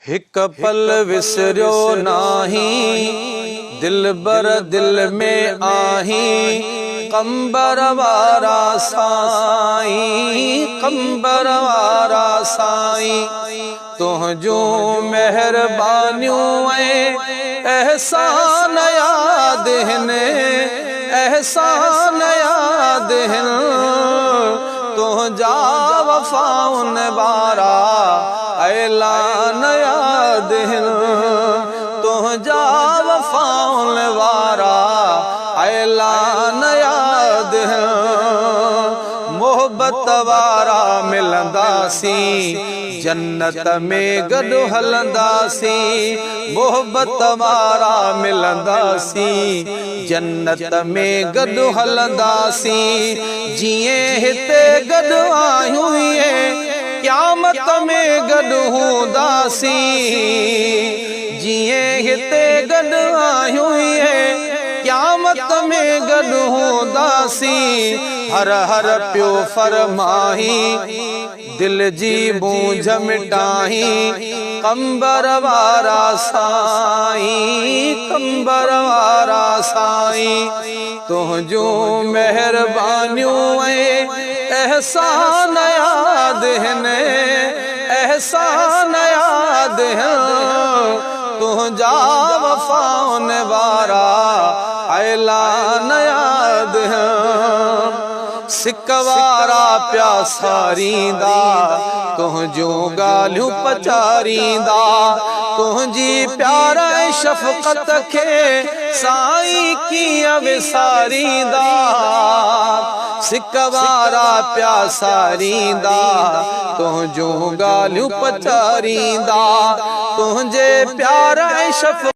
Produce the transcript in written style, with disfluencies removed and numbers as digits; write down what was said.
هڪ پل وسريو ناهين، دلبر دل ۾ آهين، قمبر وارا سائين، قمبر وارا سائين، تنهنجون مهربانيون ۽ احسان ياد هن، احسان ياد هن، تنهنجا وفائن وارا اعلان ياد هن، تنهنجا وفائن وارا اعلان ياد هن، محبت وارا ملنداسين، جنت ۾ گڏ هلنداسين، محبت وارا ملنداسين، جنت ۾ گڏ هلنداسين، جيئن هتي گڏ آهيون ايئن قيامت ۾ گڏ هونداسين، جيئن هتي گڏ آهيون ايئن قيامت ۾ گڏ هونداسين، هر هر پيو فرمائين دل جي مونجهه مٽائين، قمبر وارا سائين، قمبر وارا سائين، تنهنجون مهربانيون ۽ احسان ياد هن، احسان ياد هن، تنهنجا وفائن وارا اعلان ياد هن. سڪ وارا پيا ساريندا، تنهنجون ڳالهيون پچاريندا، تنهنجي پيار ۽ شفقت کي سائين ڪيئن وساريندا، سڪ وارا پيا ساريندا، تنهنجون ڳالهيون پچاريندا، تنهنجي پيار ۽ شفقت.